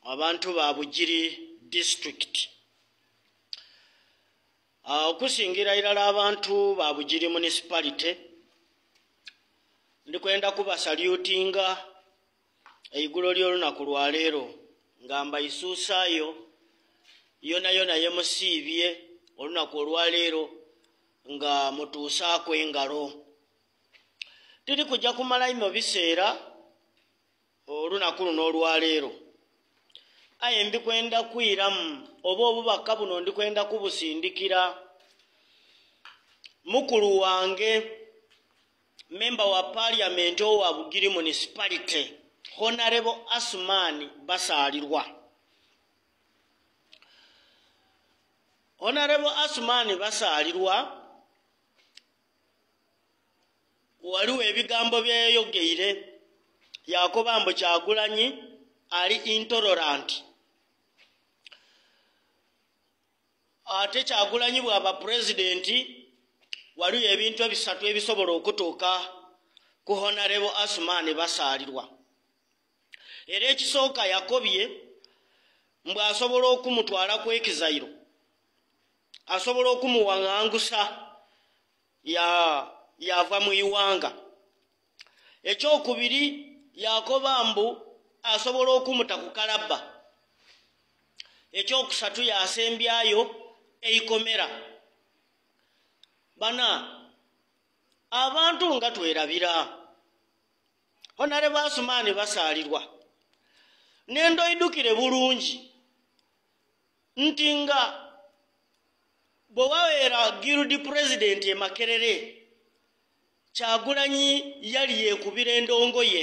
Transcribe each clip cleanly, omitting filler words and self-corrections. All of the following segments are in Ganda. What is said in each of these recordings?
Abantu ba Bugiri district, okusingira irala abantu ba Bugiri municipality, ndikwenda kubasalutinga eigulo ly'olunaku lwa leero nga mbaisuusaayo yona yona yemusiibye olunaku olwaleero nga mutuusaako engalo. Tiri kujja kumala ino biseera olunaku luno olwaleero, aye ndikwenda kwiramu oba obubaka buno ndikwenda kubusindikira mukulu wange member wa parliament owa Bugiri municipality Honorable Asuman Basalirwa. Honorable Asuman Basalirwa waliwo ebigambo byeyogeire yakoba mbu Kyagulanyi ali intolerant, ate Kyagulanyi bw'aba pulezidenti waliwo ebintu ebisatu ebisobola okutuuka ku Honorable Asuman Basalirwa. Era ekisooka yakobye mbu asobola okumutwala ku ekizairo, asobola okumuwaŋŋangusa yava mu iwanga. Ekyokubiri yakoba mbu asobola okumuta ku kalabba. Ekyokusatu yasembyayo eikomera. Bana abantu nga twerabira Honorable Asuman Basalirwa nendoidukire bulungi nti nga bwe wabeera guild president e Makerere, Kyagulanyi yali yeekubira endongo ye.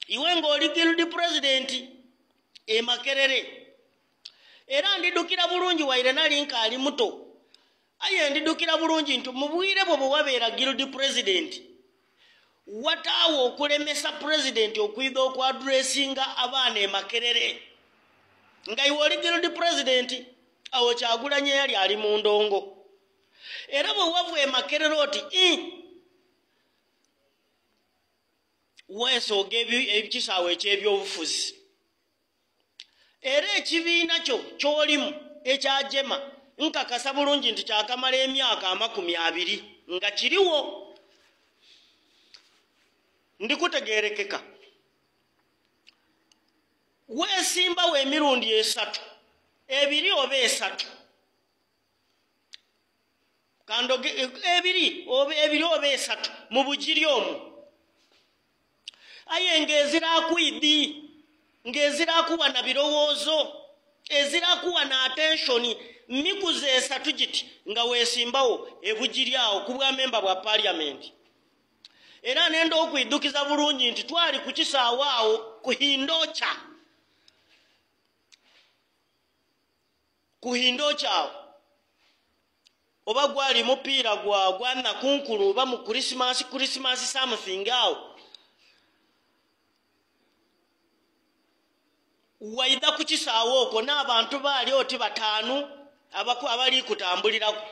Iwe ng'oli guild president e Makerere, era ndidukira bulungi waire nali nkaali muto, aye ndidukira bulungi nti mu bwire bwe bwe wabeera guild president wataawo okulemesa president okwidha okwadressinga abaana e Makerere nga iwe oli guild president. Awo Kyagulanyi yali ali mu ndongo. Era bwe wava e Makerere oti weesooga ekisaawe eky'ebyobufuzi, era ekibiina kyo ky'olimu ekyajema nkakasa bulungi nti kyakamala emyaka 20 nga kiriwo. Ndikutegeerekeka weesimbawo emirundi 3, 2 oba 3, kandoge 2 oba 2 oba 3 mu Bugiri omwo, aye ng'ezirakwidi, ng'ezirakuwa na birowoozo, ezirakuwa na attention, mikuze 3 giti nga weesimbawo ebugiri awo ku bwamemba bwa parliament. Era nenda okwidukiza bulungi nti twali ku kisaawe awo kuhindocha, kuhindocha awo oba gwali mupiira gwa nakunkulu oba mu Christmas, Christmas something awo waidha ku kisaawe okwo n'abantu baali oti 5 abali kutambulirako.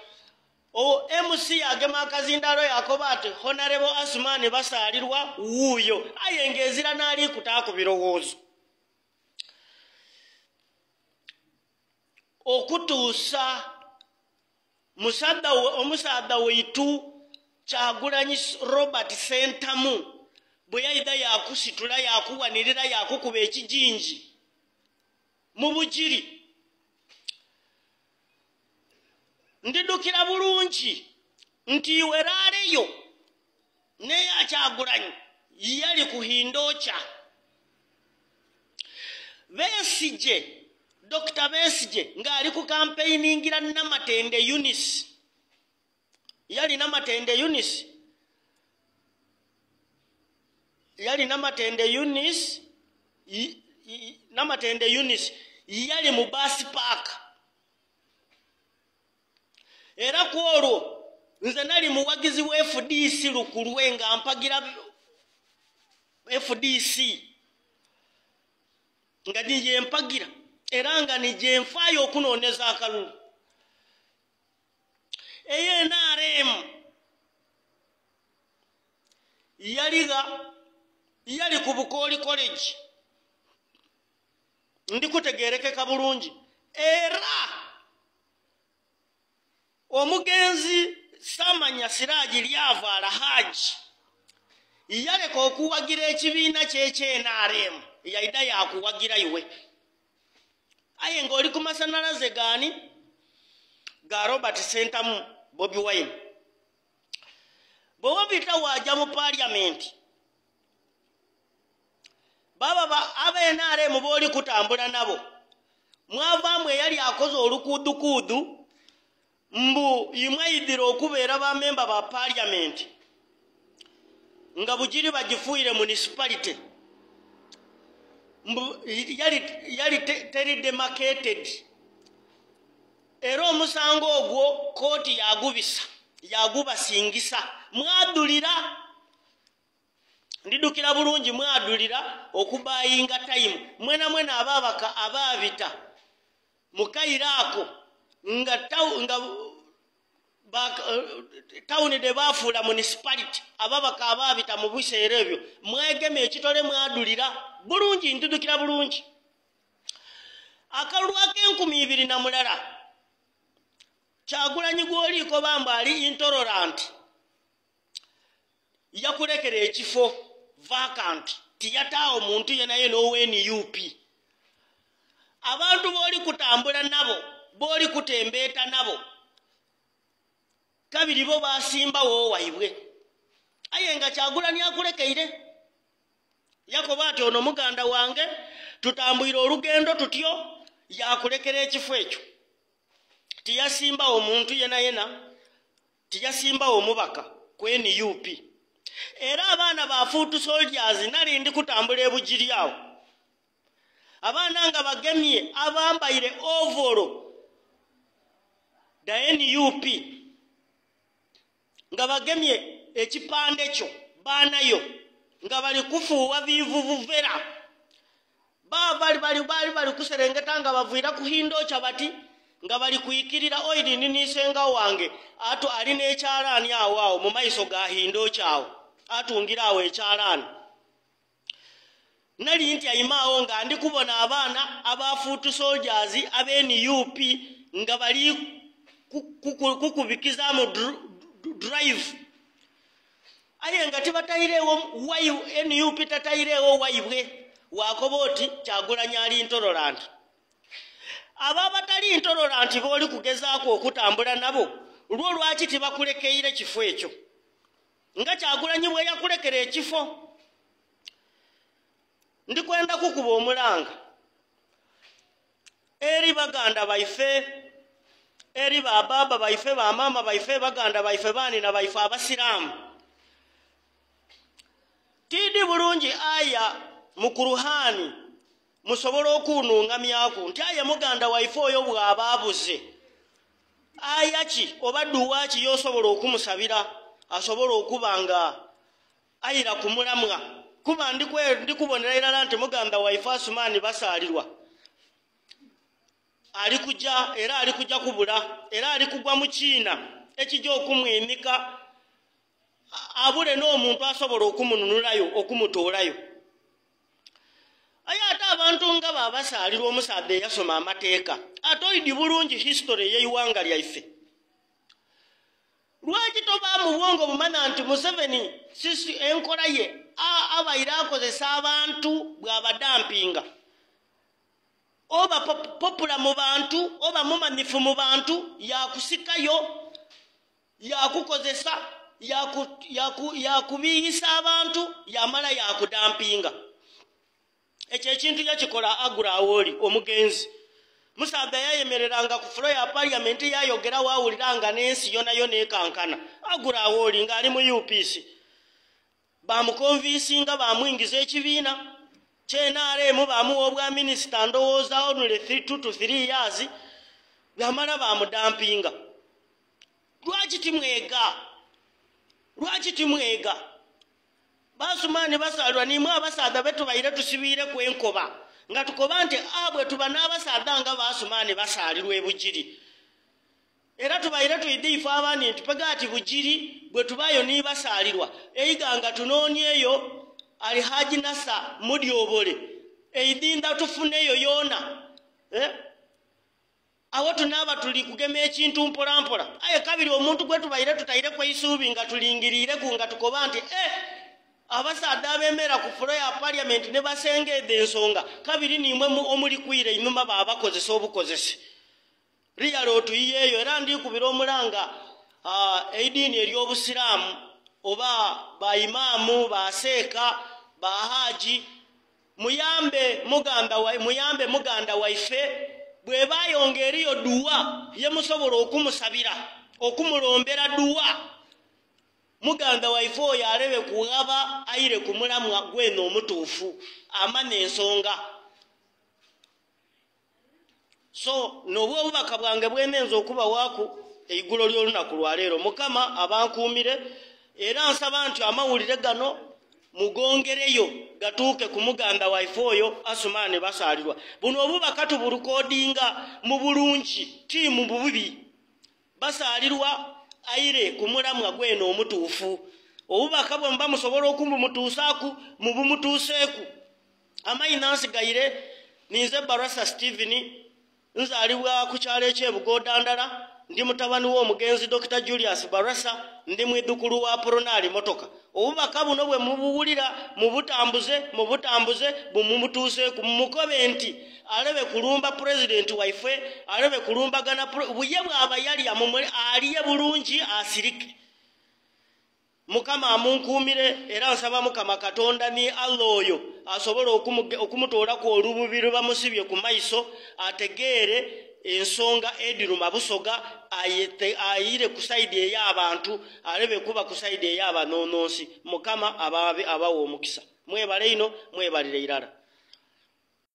O MC agema akazindalo yakoba ati Honorable Asuman Basalirwa wuuyo, aye ng'ezira n'ali kutaako birowoozo. Okutuusa omusaadha waitu Kyagulanyi Robert Ssentamu bwe yaidha yakusitula yakuwanirira yakukuba ekijinji mu Bugiri. Ndidukira bulungi nti iwe raaleyo n'eya Kyagulanyi yali kuhindocha. Besigye, Dr. Besigye ng'ali ku campaigningira Namatende Eunice, yali Namatende Eunice, yali Namatende Eunice, Namatende Eunice yali mu bus park. Era ku olwo nze nali muwagizi wa FDC lukulwe nga mpagira FDC nga nije mpagira era nga nije nfaayo okunooneza akalulu. Eye NRM yaliga Yali ku Bukooli College. Ndikutegerekeka bulungi. Era omugenzi Samanya Siraji Lyava Alhaji yaleka okuwagira ekibiina ky'ekyenaremu, yaida yakuwagira iwe. Aye ng'oli ku masannyalaze gaani? Ga Robert Sentamu Bobi Wine. Bwe wabita waja mu parliament, baba abenaremu booli kutambula nabo, mwavaamu eyali akoze olukuudukuudu mbu imweyidira okubeera bamemba ba parliament nga Bugiri bagifuire municipality, mbu yali teri demarcated. Era omusango ogwo kooti yagubisa, yagubasingisa. Mwadulira, ndidukira bulungi, mwadulira okubayinga time mwena mwena ababaka ababita mukayira ako nga tawuni de bafuula municipality, ababaka ababita mu biseera ebyo mwegeme ekitole mwadulira bulungi. Ndidukira bulungi akalulu ak'e2021 Kyagulanyi gw'oliiko bamba ali intolerant, yakulekera ekifo vacant, tiyataawo muntu yenaye n'owa NUP. Abantu b'oli kutambula nabo, b'oli kutembeeta nabo, kabiri bo basimbawo waibwe. Aye nga Kyagulanyi akulekeire, yakoba ati ono muganda wange tutambwire olugendo tutyo, yakulekera ekifo ekyo. Tiyasimbawo muntu yena yena, tiyasimbawo omubaka ku NUP. Era abaana ba foot soldiers, nali ndi kutambula ebugiri awo, abaana nga bagemye abambaire overall da NUP, nga bagemye ekipande kyo baanayo, nga bali kufuuwa bivuvuvera, bali bali bali bali kuserengeta nga bavuira kuhindokya bati nga bali kuyikirira oiri ninisenga wange atu ali n'ekyalaani awo awo mu maiso ga hindokya awo atungira awo ekyalaani. Nali nti ayimaawo nga ndi kubona abaana aba foot soldiers abe NUP nga bali kukubikizaamu drive, aye nga tibatayireewo NUP tatayireewo waibwe. Wakoba oti Kyagulanyi ali intolerant. Aba batali intolerant booli kugezaako okutambula nabo, lwo lwaki tibakulekeire kifo ekyo nga Kyagulanyi bwe yakulekera ekifo? Ndikwenda kukuba omulanga eri baganda baife, eri bababa baife, bamama baife, baganda baife, baanina baife abasiraamu. Tidi bulungi aya mu Kuruhani musobola okunuŋŋamyaku nti aye muganda waife oyo bw'aba abuze, aya ki oba dduwa ki y'osobola okumusabira asobola okuba nga ayira ku mulamwa? Kuba ndikubonera irala nti muganda waife Asumaani Basaalirwa ali kujja, era ali kujja kubula, era ali kugwa mu kiina ekijja okumwimika abule n'omuntu asobola okumununulayo okumutoolayo. Aye ate abantu nga babasaalirwa, omusaadha eyasoma amateeka ate oidi bulungi history ey'eiwanga lyaife, lwaki toba mu bwongo bumanya nti Museveni sisi enkola ye abaire akozesa abantu bw'abadampinga, oba popular mu bantu oba mumanyifu mu bantu, yakusikayo, yakukozesa, yakubiyisa abantu, yamala yakudampinga. Ekyo ekintu yakikola Agura Awoli omugenzi. Musaadha yayemereranga ku floor ya parliament yayogera wawuliranga n'ensi yona yona ekankana. Agura Awoli ng'ali mu UPC, bamukonvinsinga bamwingiza ekibiina kye NRM, bamuwa obwa minisita ndowooza only 2 to 3 years, bamala bamudampinga. Lwaki timwega? Lwaki timwega? Basumaani Basalwa, nimwe abasaadha betubaire tusibiire ku enkoba nga tukoba nti abwe tuba n'abasaadha nga Basumaani Basaalirwa ebugiri, era tubaire tuidiife abandi nti pega ati Bugiri bwe tubayo nibasaalirwa eiga nga tunoonyeyo. Alhaji Nasa Mudyobole eidinda tufuneyo yona awo tunaba tuli kugema ekintu mpola mpola. Aye kabiri omuntu gwe tubaire tutaire kwa isubi nga tulingirire ku nga tukoba nti abasaadde abemera ku floor ya parliament ne basengedde ensonga kabiri nimwe omuli kwire inuma babakozesa obukozesi real otuyiyeyo. Era ndikubira omulanga eidiini ery'obusiraamu oba baimaamu baseeka bahaji muyambe muganda waife bwe bayonga eriyo duwa ye musobola okumusabira okumulombera duwa muganda waife oyo alebe kughaba aire kumulamwa gweno omutuufu amane ensonga. So nobwo obubaka bwange bwenenza okuba waaku eigulo ly'olunaku lwaleero. Mukama abankuumire era nsaba nti amawulire gano mugongereyo gatuuke ku muganda waife oyo Asuman Basalirwa. Buno obubaka tubulukodinga mu bulungi ti mu bubi. Basalirwa aire kumulamwa gweno omutuufu. Obubaka bwe muba musobola okumumutuusaaku mubumutuuseeku. Amayina nsigaire ninze Barasa Steven nzaalibwa ku kyalo eky'Ebugoodandala, ndi mutabani w'omugenzi Dr. Julius Barasa, ndi mwidukulu wa Pronali motoka. Obubaka buno bwe mubuwulira mubutambuze bumumutuuseeku mumukobe nti alebe kulumba president waife, alebe kulumbagana buye bw'aba yalya aliye bulungi asirike. Mukama amunkuumire era nsaba Mukama Katonda ni Allah oyo asobola okumutoolaku olububi lwe bamusibye ku maiso ategeere ensonga ediruma Busoga ayire ku sayidi ey'abantu alebe kuba ku sayidi ey'abanoononsi. Mukama abawe omukisa. Mwebale ino, mwebalire irala.